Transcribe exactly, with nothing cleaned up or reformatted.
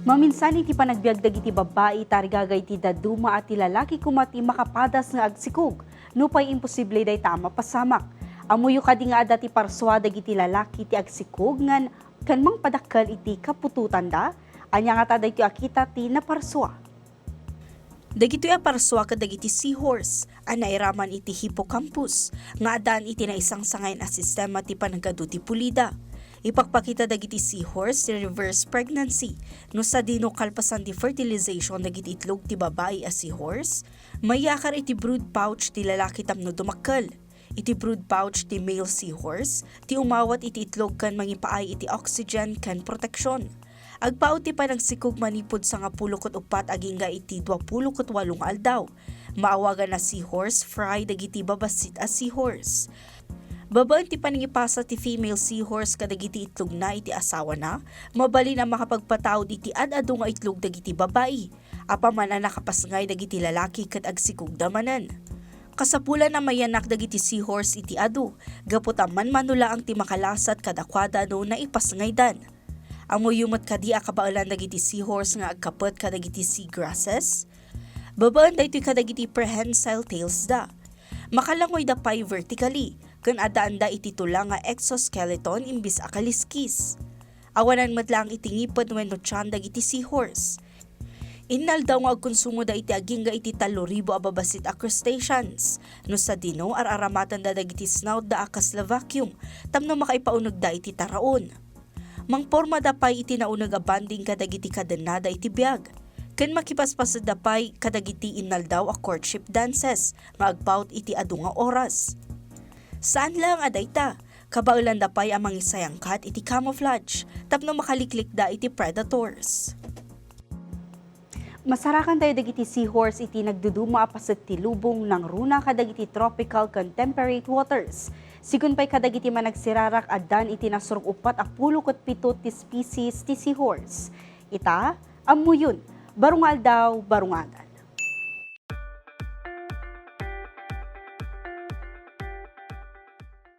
Maminsan iti panagbiag dagiti babbai, tarigagay ti dadduma a ti lalaki koma ti makapadas nga agsikog, nupay imposible dayta a mapasamak. Ammoyo kadi nga adda ti parsua dagiti lalaki ti agsikog ngan ken mangpadakkel iti kaputotanda? Ania ngata daytoy a kita ti naparsua? Dagitoy a parsua ket dagiti seahorse a nairaman iti hippocampus nga addaan iti naisangsangayan a sistema ti panagadu ti pulida. Ipakpakita dagiti seahorse ti reverse pregnancy no sadino kalpasan ti fertilization dagiti itlog ti babai a seahorse, mayakar iti brood pouch ti lalaki tapno dumakkel. Iti brood pouch ti male seahorse ti umawat iti itlog ken mangipaay iti oxygen ken proteksyon. Agpaut ti panagsikog manipud sangapulo ket uppat agingga iti duapulo ket walo nga aldaw. Maawagan a seahorse fry dagiti babassit a seahorse. Babaen ti panangipasa ti female seahorse kadagiti itlogna iti asawana, mabalin a makapagpataud iti ad-adu nga itlog dagiti babai. Apaman a nakapasngay dagiti lalaki ket agsikogda manen. Kasapulan a mayanak dagiti seahorse iti adu, gapu ta manmano laeng ti makalasat kadakuada no naipasngaydan. Ammoyo met kadi a kabaelan dagiti seahorse nga agkapet kadagiti seagrasses? Babaen daytoy kadagiti prehensile tails da. Makalangoyda pay vertically, ken addaanda iti tula nga exoskeleton imbes a kaliskis. Awanan met laeng iti ngiped wenno tian dagiti seahorse. Innaldaw nga agkonsumoda iti agingga iti tallo ribu a babassit a crustaceans. No sadino, ar-aramatenda dagiti snoutda a kasla vacuum tapno makaipaunegda iti taraon. Mangpormada pay iti nauneg a bonding kadagiti kadennada iti biag, ken makipaspaseda pay kadagiti innaldaw a courtship dances nga agpaut iti adu nga oras. Saan laeng a dayta, kabaelanda pay a mangisayangkat iti camouflage tapno makaliklikda iti predators. Masarakan tayo dagiti seahorse iti nagduduma a paset ti lubong nangruna kadagiti tropical ken temperate waters. Sigun pay kadagiti managsirarak, addan iti nasurok uppat a pulo ket pito ti species ti seahorse. Ita, ammoyon, baro nga aldaw, baro nga agan.